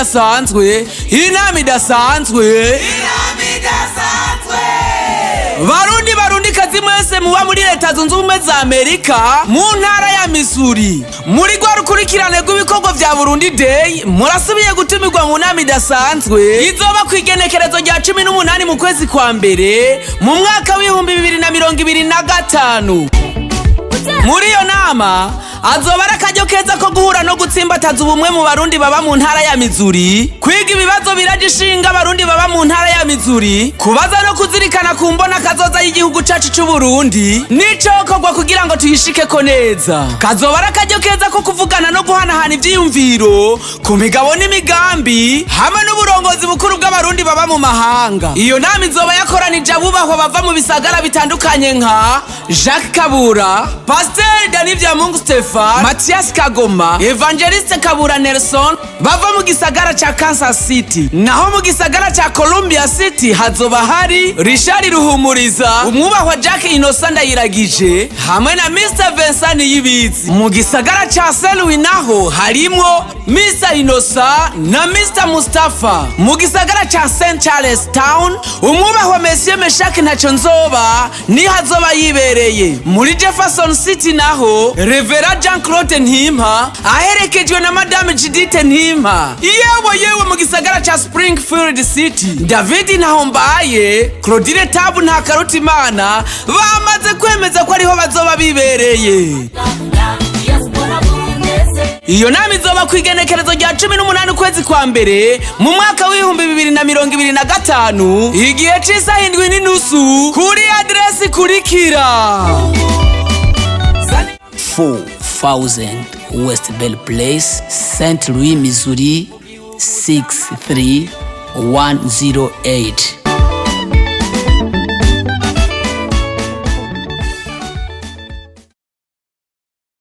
Idasanzwe, inama idasanzwe, inama idasanzwe. Barundi, barundi kazi mwese muba muri Leta Zunze Ubumwe za Amerika, mu ntara ya Missouri, muri rwa rukurikirane rw'ibikorwa vya Burundi Day, murasubiye gutumirwa mu nama idasanzwe izoba ku igenekerezo rya 18 mu kwezi kwa mbere mu mwaka w'2025. Muri iyo nama azoba ari akaryo keza ko guhura no gutsimbataza ubumwe mu Barundi baba mu ntara ya Missouri, kwiga ibibazo biraje ishinga Abarundi baba mu ntara ya Missouri, kubaza no kuzirikana ku mbona kazoza y'igihugu cacu c'Uburundi n'icokorwa kugira ngo tuyishikeko neza. Kazoba ari akaryo keza ko kuvugana no guhanahana ivyiyumviro ku migabo n'imigambi hamwe n'uburongozi bukuru bw'Abarundi baba mu mahanga. Iyo nama izoba yakoranije abubahwa bava mu bisagara bitandukanye nka Jacques Kabura, Pasiteri Dani Vyamungu, Stefan Mathias Kagoma, Evangeliste Kabura Nelson bava mu gisagara ca Kansas City. Naho mu gisagara ca Columbia City hazoba hari Richard Ruhumuriza, umwubahwa Jack Innocent Ndayiragije hamwe na Mr Vincent Yibizi. Mu gisagara ca Selwi naho harimwo Mr Innocent na Mr Mustafa. Mu gisagara ca St Charles Town, umwubahwa Monsieur Meshak Ntaco Nzoba niho azoba yibereye. Muri Jefferson City naho Reverend Jean Claude Ntimpa aherekejwe na Madame Judith Ntimpa. Yewe yewe, mu gisagara ca Springfield City, David Ntahombaye, Claudine Tabu Ntakarutimana bamaze kwemeza ko ariho bazoba bibereye. Iyo nama izoba ku igenekerezo rya 18 ukwezi kwa mbere mu mwaka w'2025, igihe c'isaha 7:30, kuri aderesi ikurikira: 4000 West Bell Place, St. Louis, Missouri 63108.